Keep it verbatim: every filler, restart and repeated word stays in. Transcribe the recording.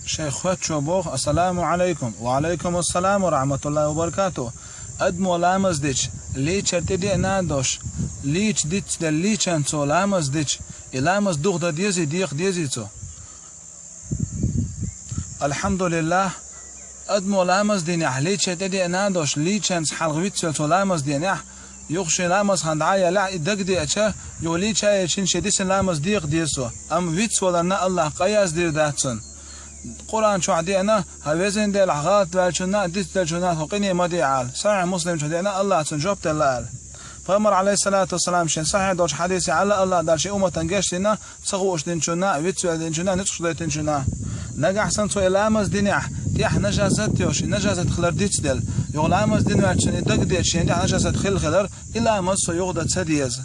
Шайх хоьттачо боху: «Ассаламу Ӏалайкум». «Ва Ӏалайкум ассалам ва рахьматуллахӀи ва баракатухӀ». Адамо ламаз дича, лийчар тӀедеана а долуш, лийча дицделла лийчанца цо ламаз дича, и ламаз духадан дезий, декъа дезий цо? АлхьамдулиллахӀ, адамо ламаз динехь, лийчар тӀедеана а долуш, лийчанца хьалха вицвелла цо ламаз динехь, юха шен ламаз хан дӀа а еллехь, и дагадеача, юха лийча а йича, шен дисина ламаз декъа деза цо. Амма вицваларна АллахӀа къа яздийр дац цунна. Къуръан чохь деана: «ХӀан, везан Дела, хьан гӀалат ваьллачунна а, дицделлачунна а тхо къине ма де», — аьлла. Сахьихь Муслим чохь деана: «АллахӀа цунна жоп делла», — аьлла. Пайхамар, Ӏалайхиссалату вассалам, шен сахьихь долчу хьадисехь аьлла: «АллахӀа Дала шен умматан гечдина ца хууш динчунна, вицвелла динчунна, нуьцкъаш дойтинчунна». Нагахь санна цо и ламаз динехь, тӀехь нажасат йолуш, и нажасат хилар дицделла, юха ламаз дина ваьллачунна и дагадеача, шен тӀехь нажасат хилла хилар, и ламаз цо юха дан ца деза.